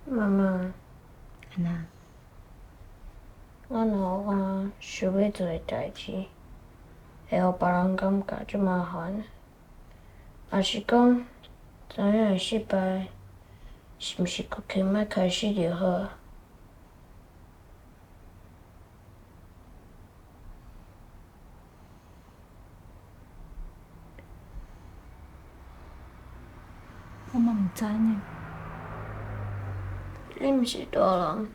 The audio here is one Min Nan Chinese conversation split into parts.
媽媽。按怎？我若有我想欲做的代誌，會予別人感覺足麻煩，抑是講知影會失敗，是毋是決定莫開始就好啊？我嘛毋知呢。你毋是大人。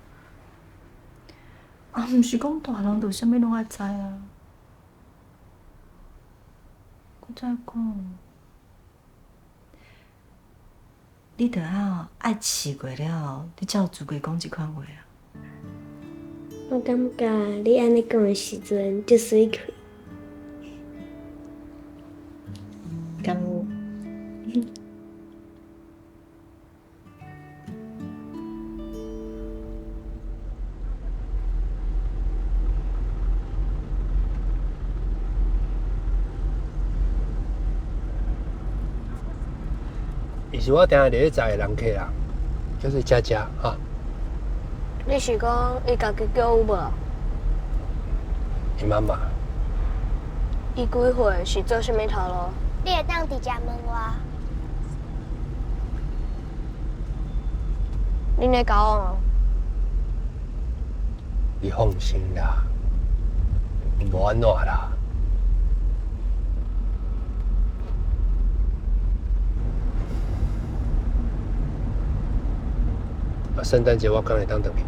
啊，毋是講大人就啥物攏愛知啊。閣再講，你著愛愛試過了後，你才有資格講這款話啊。我感覺你按呢講的時陣，足媠氣。敢有？伊是我定定伫咧載的人客啦，叫做佳佳哈。你是講伊家己叫 Uber？伊媽媽。伊幾歲？是做啥物頭路？你會當直接問我。恁咧交往？你放心啦，無按怎啦。啊，聖誕節我敢會當轉去？